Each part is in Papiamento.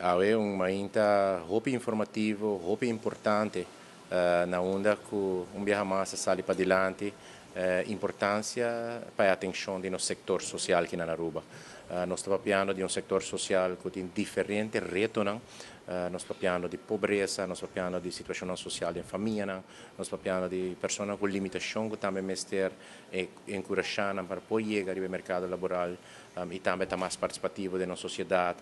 Awe un mainta hopi informativo, hopi importante, na unda ku un biaha mas a sali padilanti importansia pa e atenshon di nos sektor sosial aki na Aruba. Nos ta papiando di un sektor sosial ku tin diferente retonan. Nos papiando di pobresa, nos papiando di situashonnan sosial den famianan, nos papiando di personanan ku limitashon ku tambe mester enkurashá nan pa por yega riba e merkado laboral i tambe ta mas partisipativo den nos sosiedat.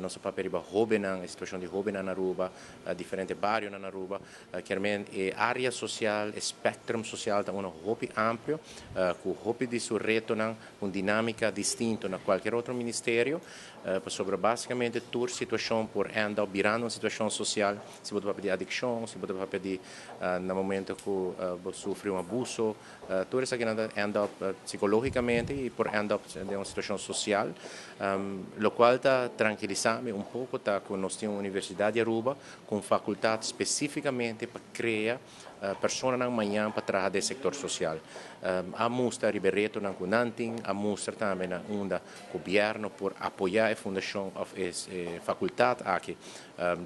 Nos a papia riba hóbennan, e situashon di hóbennan na Aruba, diferente barionan na Aruba. Kier men e área sosial, e spèktrum sosial ta uno hopi amplio, ku hopi di su retonan, un dinámika distinto na kualkier otro ministerio, pasobra básikamente tur situashon por end up birando un situashon sosial, si bo ta papia di adikshon, si bo ta papia di na momento ku bo sufri un abuso. Tur esakinan ta end up psicologicamente y por end up den un situacion social. Locual ta tranquilisa mi un poco ta cu nos tin un Universidad di Aruba cu un facultad specificamente pa crea personanan mañan pa traha den sector social. A mustra riba e retonan cu nan tin, a mustra tambe na unda gobierno por apoya e fundacion of e facultad aki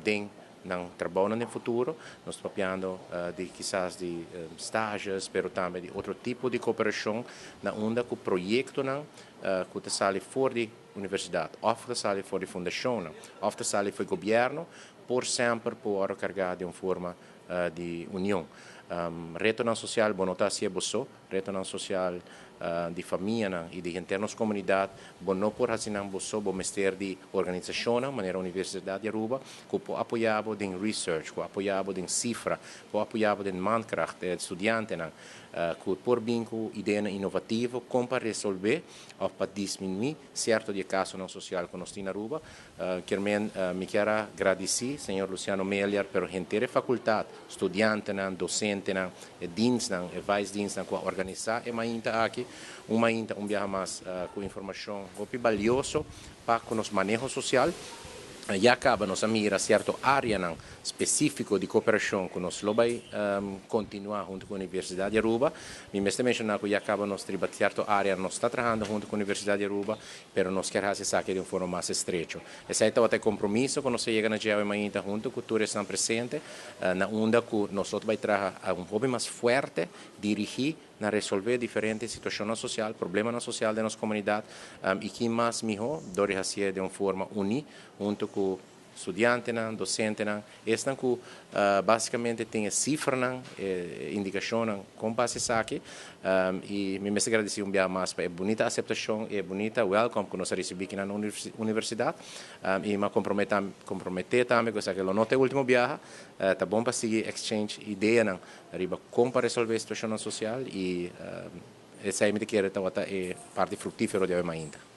den nan trabounan den futuro. Nos ta papiando di kisas di stages, pero tambe di otro tipo di koperashon na unda ku proyektonan ku ta sali for di universidat òf ta sali for di fundashonnan òf ta sali for di gobièrnu por semper por wòrdu kargá den un forma di union. Retonan sosial bo no ta hasié bo so. Retonan sosial di famianan i di henter nos komunidat, bo no por hasi nan bo so, bo mester di organisashonnan manera Universidat di Aruba ku por apoyá bo den research, ku apoyá bo den sifra, por apoyá bo den mankracht, e studiantenan ku por bin ku ideanan inovativo kon pa resolvé òf pa disminuí sierto di e kasonan sosial ku nos tin na Aruba. Kier men mi kier a gradisí señor Luciano Meliar pero henter e fakultat, studiantenan, dosentenan, e diensnan, e vice diensnan ku a organisá e mainta aki, un mainta un biaha mas ku informashon hopi balioso pa ku nos maneho sosial. Ya kaba nos a mira sierto áreanan spesífiko di koperashon ku nos lo bai kontinuá huntu ku Universidat di Aruba. Mi mester menshoná ku ya kaba nos riba sierto área nos ta trahando huntu ku Universidat di Aruba, pero nos kier hasi esaki di un forma mas estrecho. Esei tabata e kompromiso ku nos a yega na dje awe mainta huntu ku tur esnan presente, na unda ku nos lo ta bai traha un hopi mas fuerte dirigí na resolvé diferente situashonnan sosial, problemanan sosial den nos komunidat, i ki mas mihó dor di hasié den un forma uní huntu ku studiantenan, dosentenan, esnan ku básikamente tin e sifranan, e indikashonnan kon pa hasi esaki. I mi mester gradisí un biaha mas pa e bunita aseptashon i e bunita wèlkòm ku nos a risibí aki na universidat. I mi a komprometé tambe ku esaki lo no ta e último biaha. Ta bon pa sigui exchange ideanan riba kon pa resolvé situashonnan sosial i esei mi ta kere tabata e parti fruktífero di awe mainta.